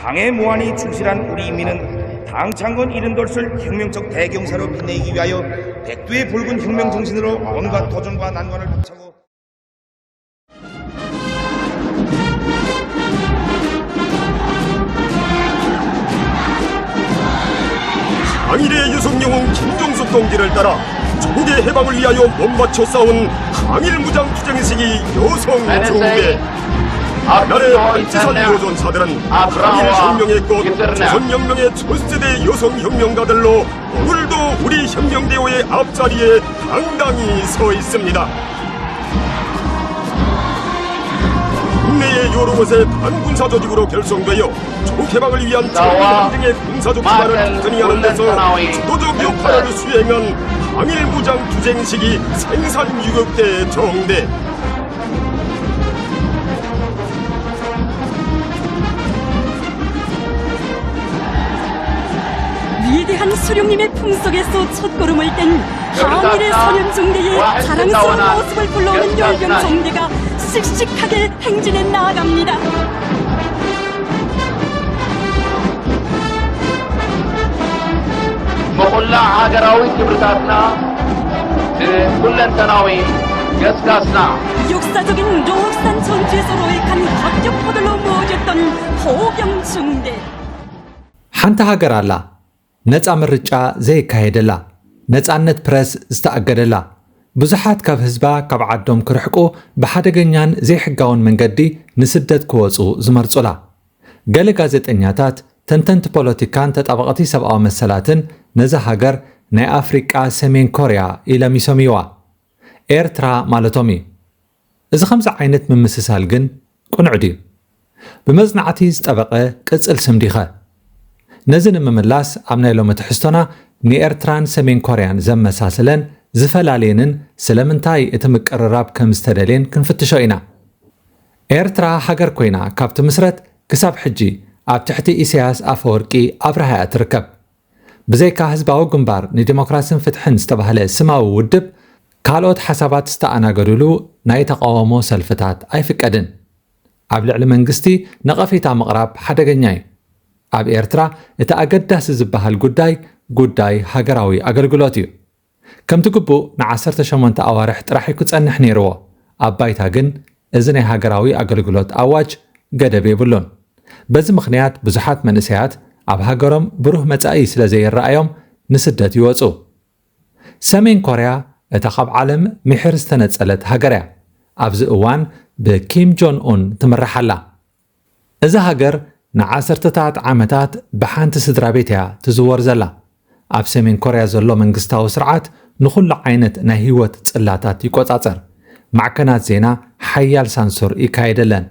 당의 무한히 충실한 우리 인민은 당 창건 이른 돌을 혁명적 대경사로 빛내기 위하여 백두의 붉은 혁명 정신으로 온갖 도전과 난관을 박차고 항일의 유성영웅 김종숙 동지를 따라 조국의 해방을 위하여 몸 바쳐 싸운 항일 무장 투쟁 시기 여성 중대. 나라의 안지선 유호전사들은 항일 혁명의 꽃, 조선 혁명의 첫 세대 여성 혁명가들로 오늘도 우리 혁명대로의 앞자리에 당당히 서 있습니다. 국내의 여러 곳에 반군사 조직으로 결성되어 조국 해방을 위한 전쟁의 군사적 기반을 튼튼히 하는 데서 주도적 역할을 수행한 항일 무장 투쟁 시기 생산 유격대 정대. 위대한 수령님의 품속에서 첫걸음을 뗀 항일의 소년중대의 자랑스러운 모습을 불러오는 열병정대가 씩씩하게 행진해 나아갑니다. መኹላ ሃገራዊ ክብርታትና ንኩለንተናዊ ገስጋስና 역사적인 르ܘክ산 전투에서 ܪܝܟ한 합격포들로 모아졌던 보병중대. ሓንቲ ሃገር ኣላ፣ ነጻ ምርጫ ዘይካየደላ፣ ነጻነት ፕረስ ዝተኣገደላ፣ ብዙሓት ካብ ህዝባ ካብ ዓዶም ክርሕቁ ብሓደገኛን ዘይሕጋውን መንገዲ ንስደት ክወጹ ዝመርጹላ። ገለ ጋዜጠኛታት፣ ተንተንቲ ፖለቲካን ተጣበቕቲ ሰብኣዊ መሰላትን ነዛ ሃገር ናይ ኣፍሪቃ ሰሜን ኮርያ ኢሎም ይሰምይዋ። ኤርትራ ማለቶም እዩ። እዚ ከምዚ ዓይነት ምምስሳል ግን ቅኑዕ ድዩ? ብመጽናዕቲ ዝጠበቐ ቅጽል ስም ዲኸ? ነዚ ንምምላስ ኣብ ናይ ሎሚ ትሕዝቶና ንኤርትራን ሰሜን ኮርያን ዘመሳስለን ዝፈላልየንን ስለምንታይ እቲ ምቅርራብ ከም ዝተደልየን ክንፍትሾ ኢና። ኤርትራ ሃገር ኮይና ካብ ትምስረት ክሳብ ሕጂ ኣብ ትሕቲ ኢሳያስ ኣፈወርቂ ኣብርሃ እያ ትርከብ። ብዘይካ ህዝባዊ ግንባር ንዲሞክራስን ፍትሕን ዝተባህለ ስማዊ ውድብ ካልኦት ሓሳባት ዝተኣናገድሉ ናይ ተቓውሞ ሰልፍታት ኣይፍቀድን። ኣብ ልዕሊ መንግስቲ ነቐፌታ ምቕራብ ሓደገኛ እዩ። ኣብ ኤርትራ እቲ ኣገዳሲ ዝበሃል ጉዳይ ጉዳይ ሃገራዊ ኣገልግሎት እዩ። ከምቲ ግቡእ ንዓሰርተ ሸሞንተ ኣዋርሕ ጥራሕ እዩ ክጸንሕ ነይርዎ። ኣብ ባይታ ግን እዚ ናይ ሃገራዊ ኣገልግሎት ኣዋጅ ገደብ የብሉን። በዚ ምኽንያት ብዙሓት መንእሰያት ኣብ ሃገሮም ብሩህ መጻኢ ስለ ዘይረኣዮም ንስደት ይወጹ። ሰሜን ኮርያ እታ ካብ ዓለም ምሒር ዝተነጸለት ሃገር እያ። ኣብዚ እዋን ብኪም ጆን ኡን ትምራሕ ኣላ። እዛ ሃገር ንዓሰርተታት ዓመታት ብሓንቲ ስድራ ቤት እያ ትዝወር ዘላ። ኣብ ሰሜን ኮርያ ዘሎ መንግስታዊ ስርዓት ንኹሉ ዓይነት ናይ ህይወት ጽላታት ይቆጻጸር። ማዕከናት ዜና ሓያል ሳንሱር ይካየደለን።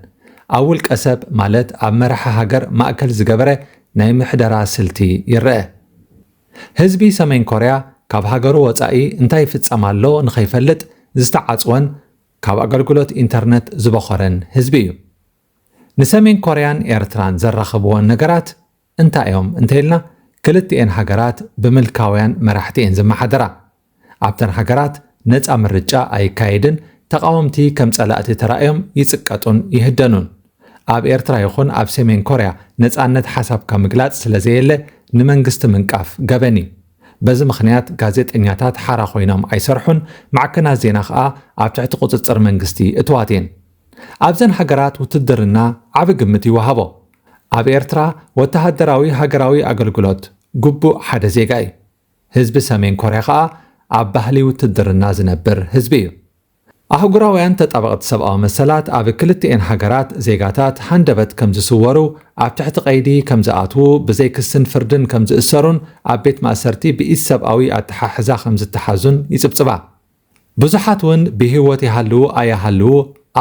ኣብ ውልቀ ሰብ ማለት ኣብ መራሒ ሃገር ማእከል ዝገበረ ናይ ምሕደራ ስልቲ ይረአ። ህዝቢ ሰሜን ኮርያ ካብ ሃገሩ ወጻኢ እንታይ ይፍጸም ኣሎ ንኸይፈልጥ ዝተዓጽወን ካብ ኣገልግሎት ኢንተርነት ዝበኾረን ህዝቢ እዩ። ንሰሜን ኮርያን ኤርትራን ዘራኽብወን ነገራት እንታይ እዮም እንተኢልና፣ ክልቲኤን ሃገራት ብምልካውያን መራሕቲ እየን ዝመሓደራ። ኣብተን ሃገራት ነጻ ምርጫ ኣይካየድን፣ ተቓወምቲ ከም ጸላእቲ ተራእዮም ይጽቀጡን ይህደኑን። ኣብ ኤርትራ ይኹን ኣብ ሰሜን ኮርያ ነጻነት ሓሳብካ ምግላጽ ስለ ዘየለ ንመንግስቲ ምንቃፍ ገበን እዩ። በዚ ምኽንያት ጋዜጠኛታት ሓራ ኮይኖም ኣይሰርሑን፣ ማዕከናት ዜና ከኣ ኣብ ትሕቲ ቁጽጽር መንግስቲ እትዋት እየን። ኣብዘን ሃገራት ውትድርና ዓቢ ግምት ይወሃቦ። ኣብ ኤርትራ ወተሃደራዊ ሃገራዊ ኣገልግሎት ግቡእ ሓደ ዜጋ እዩ። ህዝቢ ሰሜን ኮርያ ከኣ ኣብ ባህሊ ውትድርና ዝነብር ህዝቢ እዩ። ኣህጉራውያን ተጣበቕቲ ሰብኣዊ መሰላት ኣብ ክልቲኤን ሃገራት ዜጋታት ሃንደበት ከም ዝስወሩ፣ ኣብ ትሕቲ ቀይዲ ከም ዝኣትዉ፣ ብዘይ ክስን ፍርድን ከም ዝእሰሩን ኣብ ቤት ማእሰርቲ ብኢሰብኣዊ ኣተሓሕዛ ከም ዝተሓዙን ይጽብጽባ። ብዙሓት እውን ብህይወት ይሃልዉ ኣይሃልዉ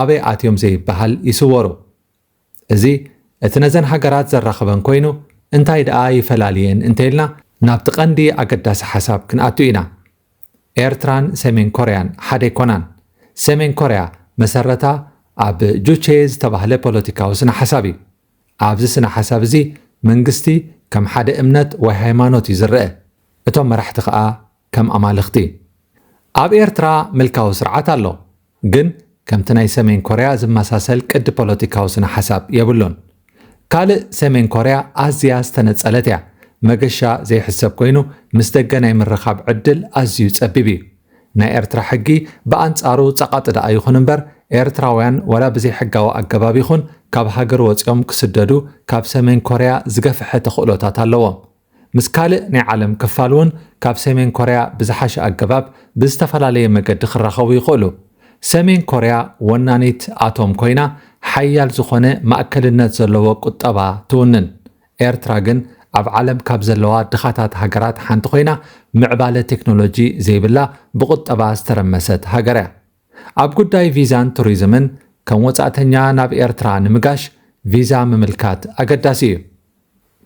ኣበይ ኣትዮም ዘይበሃል ይስወሩ። እዚ እቲ ነዘን ሃገራት ዘራኽበን ኮይኑ እንታይ ደኣ ይፈላልየን እንተኢልና ናብቲ ቀንዲ ኣገዳሲ ሓሳብ ክንኣቱ ኢና። ኤርትራን ሰሜን ኮርያን ሓደ ኣይኮናን። ሰሜን ኮርያ መሰረታ ኣብ ጁቼ ዝተባህለ ፖለቲካዊ ስነ ሓሳብ እዩ። ኣብዚ ስነ ሓሳብ እዚ መንግስቲ ከም ሓደ እምነት ወይ ሃይማኖት እዩ ዝረአ። እቶም መራሕቲ ከኣ ከም ኣማልኽቲ። ኣብ ኤርትራ ምልካዊ ስርዓት ኣሎ፣ ግን ከምቲ ናይ ሰሜን ኮርያ ዝመሳሰል ቅዲ ፖለቲካዊ ስነ ሓሳብ የብሉን። ካልእ ሰሜን ኮርያ ኣዝያ ዝተነጸለት እያ። መገሻ ዘይሕሰብ ኮይኑ ምስ ደገ ናይ ምርኻብ ዕድል ኣዝዩ ጸቢብ እዩ። ናይ ኤርትራ ሕጊ ብኣንጻሩ ጸቓጢ ደኣ ይኹን እምበር ኤርትራውያን ወላ ብዘይሕጋዊ ኣገባብ ይኹን ካብ ሃገር ወጺኦም ክስደዱ ካብ ሰሜን ኮርያ ዝገፍሐ ተኽእሎታት ኣለዎም። ምስ ካልእ ናይ ዓለም ክፋል እውን ካብ ሰሜን ኮርያ ብዝሓሸ ኣገባብ ብዝተፈላለየ መገዲ ክራኸቡ ይኽእሉ። ሰሜን ኮርያ ወናኒት ኣቶም ኮይና ሓያል ዝኾነ ማእከልነት ዘለዎ ቁጠባ ትውንን። ኤርትራ ግን ኣብ ዓለም ካብ ዘለዋ ድኻታት ሃገራት ሓንቲ ኮይና ምዕባለ ቴክኖሎጂ ዘይብላ ብቁጠባ ዝተረመሰት ሃገር እያ። ኣብ ጉዳይ ቪዛን ቱሪዝምን ከም ወጻእተኛ ናብ ኤርትራ ንምጋሽ ቪዛ ምምልካት ኣገዳሲ እዩ።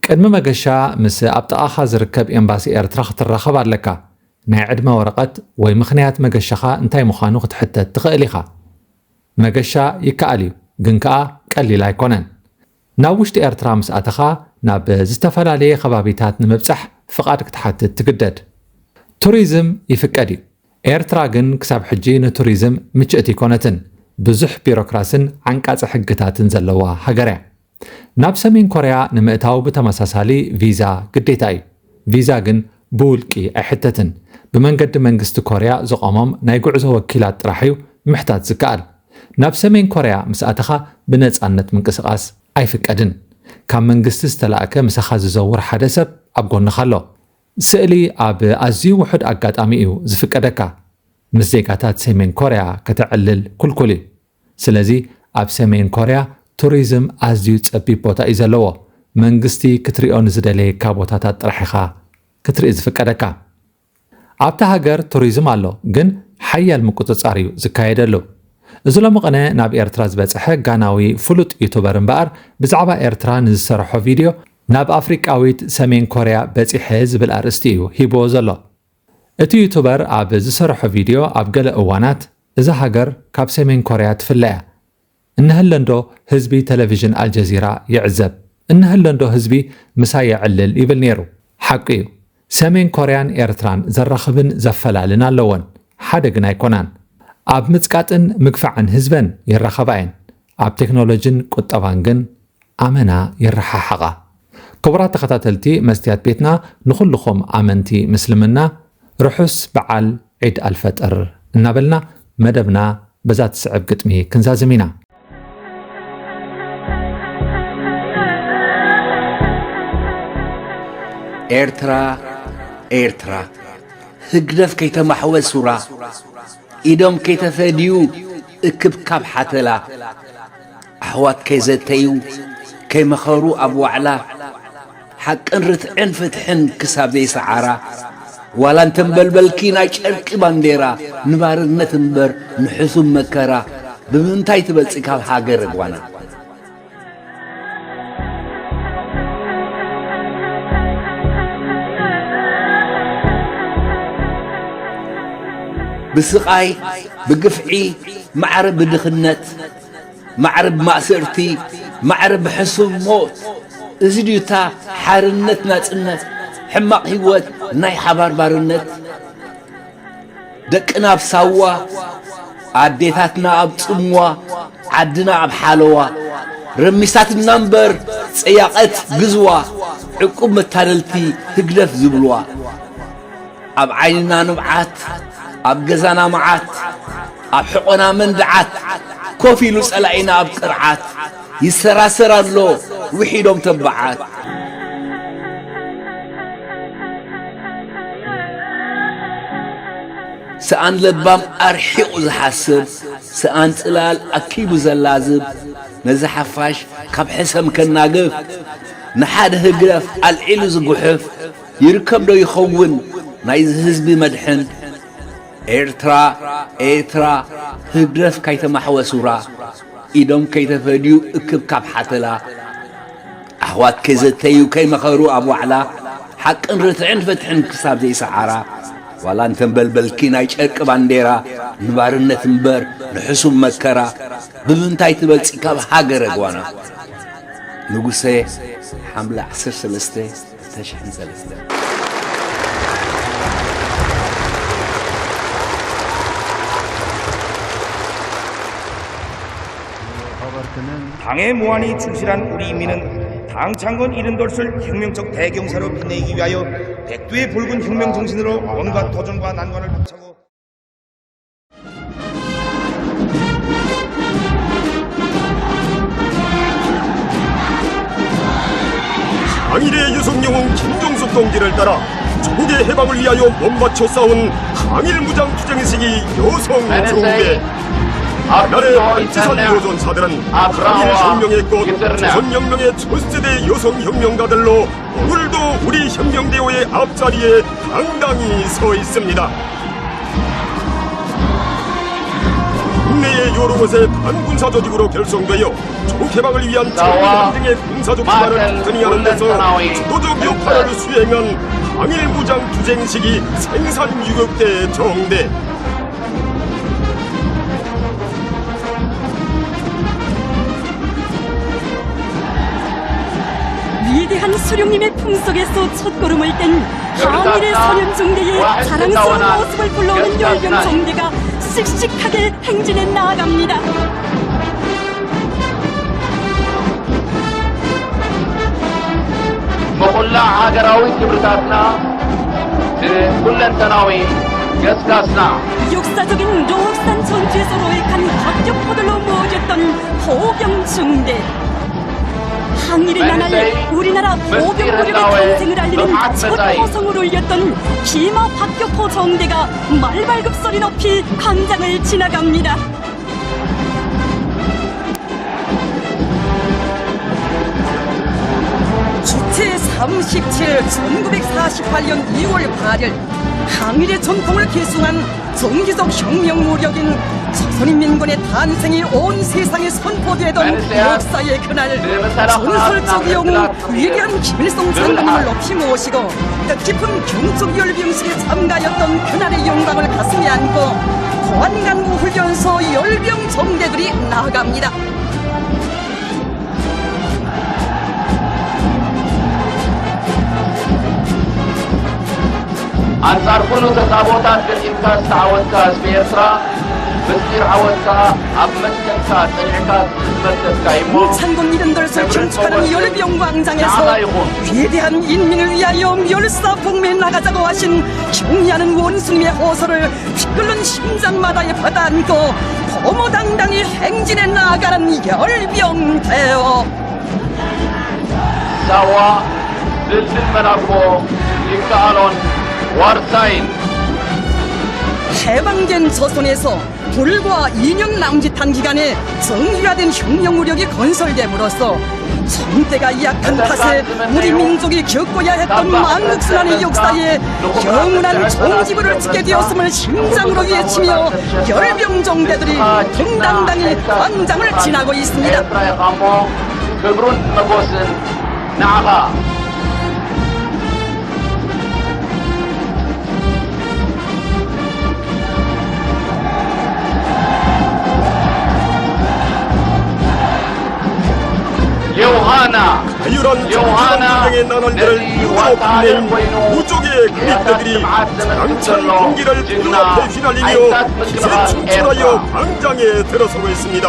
ቅድሚ መገሻ ምስ ኣብ ጥቓኻ ዝርከብ ኤምባሲ ኤርትራ ክትራኸብ ኣለካ። ናይ ዕድመ ወረቐት ወይ ምኽንያት መገሻኻ እንታይ ምዃኑ ክትሕተት ትኽእል ኢኻ። መገሻ ይከኣል እዩ፣ ግን ከኣ ቀሊል ኣይኮነን። ናብ ውሽጢ ኤርትራ ምስ ኣተኻ ናብ ዝተፈላለየ ከባቢታት ንምብጻሕ ፍቓድ ክትሓትት ትግደድ። ቱሪዝም ይፍቀድ እዩ። ኤርትራ ግን ክሳብ ሕጂ ንቱሪዝም ምችእቲ ኣይኮነትን። ብዙሕ ቢሮክራስን ዓንቃጺ ሕግታትን ዘለዋ ሃገር እያ። ናብ ሰሜን ኮርያ ንምእታው ብተመሳሳሊ ቪዛ ግዴታ እዩ። ቪዛ ግን ብውልቂ ኣይሕተትን። ብመንገዲ መንግስቲ ኮርያ ዝቖሞም ናይ ጉዕዞ ወኪላት ጥራሕ እዩ ምሕታት ዝከኣል። ናብ ሰሜን ኮርያ ምስ ኣተኻ ብነጻነት ምንቅስቓስ ኣይፍቀድን። ካብ መንግስቲ ዝተላእከ ምሳኻ ዝዘውር ሓደ ሰብ ኣብ ጎንኻ ኣሎ። ስእሊ ኣብ ኣዝዩ ውሑድ ኣጋጣሚ እዩ ዝፍቀደካ። ምስ ዜጋታት ሰሜን ኮርያ ከተዕልል ኩልኩል እዩ። ስለዚ ኣብ ሰሜን ኮርያ ቱሪዝም ኣዝዩ ጸቢብ ቦታ እዩ ዘለዎ። መንግስቲ ክትሪኦ ንዝደለየካ ቦታታት ጥራሕ ኢኻ ክትርኢ ዝፍቀደካ። ኣብታ ሃገር ቱሪዝም ኣሎ፣ ግን ሓያል ምቁጽጻር እዩ ዝካየደሉ። እዚ ሎሚ ቅነ ናብ ኤርትራ ዝበጽሐ ጋናዊ ፍሉጥ ዩቱበር እምበኣር ብዛዕባ ኤርትራ ንዝሰርሖ ቪድዮ ናብ ኣፍሪቃዊት ሰሜን ኮርያ በጺሐ ዝብል ኣርእስቲ እዩ ሂብዎ ዘሎ። እቲ ዩቱበር ኣብ ዝሰርሖ ቪድዮ ኣብ ገለ እዋናት እዛ ሃገር ካብ ሰሜን ኮርያ ትፍለ እያ። እንሀለንዶ ህዝቢ ቴሌቪዥን ኣልጀዚራ ይዕዘብ፣ እንሀለንዶ ህዝቢ ምሳይ የዕልል ይብል ነይሩ። ሓቂ እዩ፣ ሰሜን ኮርያን ኤርትራን ዘራኽብን ዘፈላልን ኣለወን፣ ሓደ ግን ኣይኮናን። ኣብ ምጽቃጥን ምግፋዕን ህዝበን ይራኸባ እየን፣ ኣብ ቴክኖሎጂን ቁጠባን ግን ኣመና ይረሓሓቓ። ክቡራት ተኸታተልቲ መስትያት ቤትና፣ ንኹልኹም ኣመንቲ ምስልምና ርሑስ በዓል ዒድ ኣልፈጥር እናበልና መደብና በዛ ትስዕብ ግጥሚ ክንዛዝም ኢና። ኤርትራ ኤርትራ ህግደፍ ከይተማሕወ ሱራ ኢዶም ከይተፈድዩ እክብካብ ሓተላ ኣሕዋት ከይዘተዩ ከይመኸሩ ኣብ ዋዕላ ሓቅን ርትዕን ፍትሕን ክሳብ ዘይሰዓራ ዋላ እንተንበልበልኪ ናይ ጨርቂ ባንዴራ ንባርነት እምበር ንሕሱም መከራ ብምንታይ ትበልጺ ካብ ሃገር ጓና ብስቓይ ብግፍዒ ማዕረ ብድኽነት ማዕረ ብማእሰርቲ ማዕረ ብሕሱም ሞት እዚ ድዩ እታ ሓርነት ናጽነት ሕማቕ ህይወት ናይ ሓባር ባርነት ደቅና ኣብ ሳዋ ኣዴታትና ኣብ ጽምዋ ዓድና ኣብ ሓለዋ ረሚሳትና እምበር ጸያቐት ግዝዋ ዕቁብ መታለልቲ ህግደፍ ዝብልዋ ኣብ ዓይንና ንብዓት ኣብ ገዛና መዓት ኣብ ሕቖና መንድዓት ኮፍ ኢሉ ጸላኢና ኣብ ቅርዓት ይሰራሰር ኣሎ ውሒዶም ተባዓት ሰኣን ለባም ኣርሒቑ ዝሓስብ ሰኣን ጽላል ኣኪቡ ዘላዝብ ነዚ ሓፋሽ ካብ ሕሰም ከናግፍ ንሓደ ህግደፍ ኣልዒሉ ዝጉሕፍ ይርከብ ዶ ይኸውን ናይዚ ህዝቢ መድሕን ኤርትራ ኤርትራ ህግደፍ ካይተማሕወ ሱራ ኢዶም ከይተፈድዩ እክብካብ ሓተላ ኣሕዋት ከይዘተዩ ከይመኸሩ ኣብ ዋዕላ ሓቅን ርትዕን ፍትሕን ክሳብ ዘይሰዓራ ዋላ እንተንበልበልኪ ናይ ጨርቂ ባንዴራ ንባርነት እምበር ንሕሱም መከራ ብምንታይ ትበልጺ ካብ ሃገረ ጓና ንጉሰ ሓምለ ዓሰርተ ሰለስተ ተሽሕን ሰለስተ Hange muani tsusiran uri minen 당창건 이른 돌출 혁명적 대경사로 빛내기 위하여 백두의 붉은 혁명 정신으로 온갖 도전과 난관을 박차고 항일의 유성영웅 김종숙 동지를 따라 조국의 해방을 위하여 몸 바쳐 싸운 항일 무장 투쟁식이 여성 중대 나라의 안지선 유호전사들은 항일 혁명의 꽃 조선혁명의 첫 세대 여성 혁명가들로 오늘도 우리 혁명대로의 앞자리에 당당히 서 있습니다. 국내의 여러 곳의 반군사 조직으로 결성되어 조국 해방을 위한 전쟁의 군사적 기반을 튼튼히 하는 데서 주도적 역할을 수행한 항일 무장 투쟁식이 생산유격대 정대 위대한 수령님의 품속에서 첫걸음을 뗀 항일의 소년정대의 자랑스러운 모습을 불러오는 열병정대가 씩씩하게 행진해 나아갑니다. መኹላ ሃገራዊ ክብርታትና ብኩለንተናዊ ገስጋስና 역사적인 르ܘክ산 전투에서 ܪ̈ܝܟܢ 합격포들로 모아졌던 보병정대 항일의 나날 우리나라 보병 무력의 탄생을 알리는 첫 거성을 울렸던 비마 박격포 정대가 말발굽 소리 높이 광장을 지나갑니다. 주체 삼십칠, 천구백사십팔 년 이월 팔 일 항일의 전통을 계승한 정기적 혁명 무력인 조선인민군의 탄생이 온 세상에 선포되던 역사의 그날 전설적 영웅 위대한 김일성 장군님을 높이 모시고 뜻깊은 경축 열병식에 참가하였던 그날의 영광을 가슴에 안고 보안간부 훈련소 열병 정대들이 나아갑니다. ኣንጻር ኩሉ ተጻብኦታት ገጢምካ ዝተዓወትካ ህዝቢ ኤርትራ፣ ምስጢር ዓወትካ ኣብ መትከልካ ጸኒዕካ ስለ ዝመከትካ እዩ እሞ፣ ቻንጎ ሚ든 덜솔 ክብርን ቹንቹ ካ는 ሞገስን 열병 광장에서 나아가 ይኹን። 위대한 인민을 위하여 멸사 복무에 나가자고 하신 경리하는 원수님의 호소를 피 끓는 심장마다에 받아안고 거무당당히 행진해 나아가는 열병 대어. ሳዋ ድልድል መላግቦ ይከኣሎን ዋርሳይን 해방된 조선에서 불과 이 년 남짓한 기간에 정교화된 혁명 무력이 건설됨으로써 정대가 약한 탓에 우리 민족이 겪어야 했던 망국순환의 역사에 영원한 종지부를 찍게 되었음을 심장으로 외치며 열병정대들이 당당당히 광장을 지나고 있습니다. ኤርትራ ኢኻ እሞ ክብሩን መጎስን ንዓኻ። ዮሃና 자유란 ዮሃና 전쟁의 나날들을 ነዚ 이끌어 ወታደር 빛낸 ኮይኑ ሙ조의 ክያታት 그림자들이 ስምዓት 왕창 ዘመልክተሎ 공기를 ጅግና 뚫어내 휘날리며 ሓይልታት 빛을 ምክልኻል 춤출하여 ኤርትራ። 광장에 들어서고 있습니다.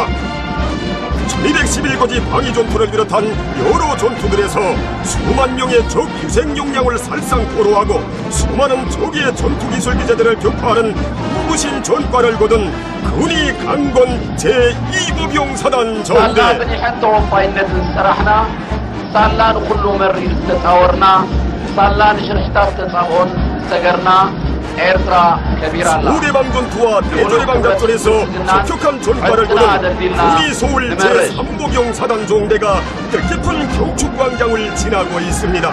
천이백십일 거지 방위 전투를 비롯한 여러 전투들에서 수만 명의 적 유생 역량을 살상 포로하고 수많은 적의 전투 기술 기자들을 격파하는 눈부신 전과를 거둔 근위 강건 제이 보병사단 ሳላ 정대. ብኒሕን ተወፋይነትን ዝሰራሕና፣ ሳላ ንኹሉ መሪር ዝተጻወርና፣ ሳላ ንሽርሕታት ተጻብኦን ዝሰገርና ኤርትራ ከቢራ ኣላ። 오 대방 전투와 대저대방 작전에서 격한 전과를 거둔 우리 서울 제삼 보병사단 정대가 뜻깊은 경축 광장을 지나고 있습니다.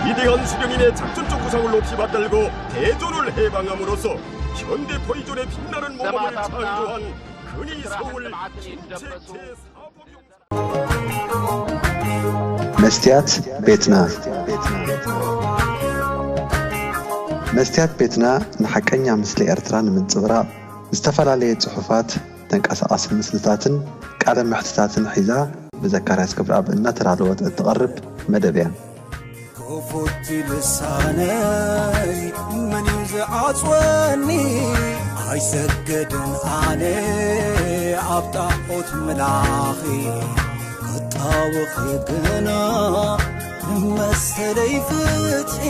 위대한 수령님의 작전적 부상을 높이 받들고 대조를 해방함으로써 현대 포위존의 빛나는 모범을 창조한 근위 서울 제 መስትያት ቤትና። መስትያት ቤትና ንሓቀኛ ምስሊ ኤርትራ ንምንጽብራቕ ዝተፈላለየ ጽሑፋት፣ ተንቀሳቓሲ ምስልታትን ቃለ መሕትታትን ሒዛ ብዘካርያስ ክብረኣብ እናተዳለወት እትቐርብ መደብ እያ። ክፉት ልሳነይ መን እዩ ዝዓጽወኒ? ኣይሰገድን ኣነ ኣብ ጣዖት ምላኺ፣ ክጣወኺ ግና ንመሰለይ ፍትሒ።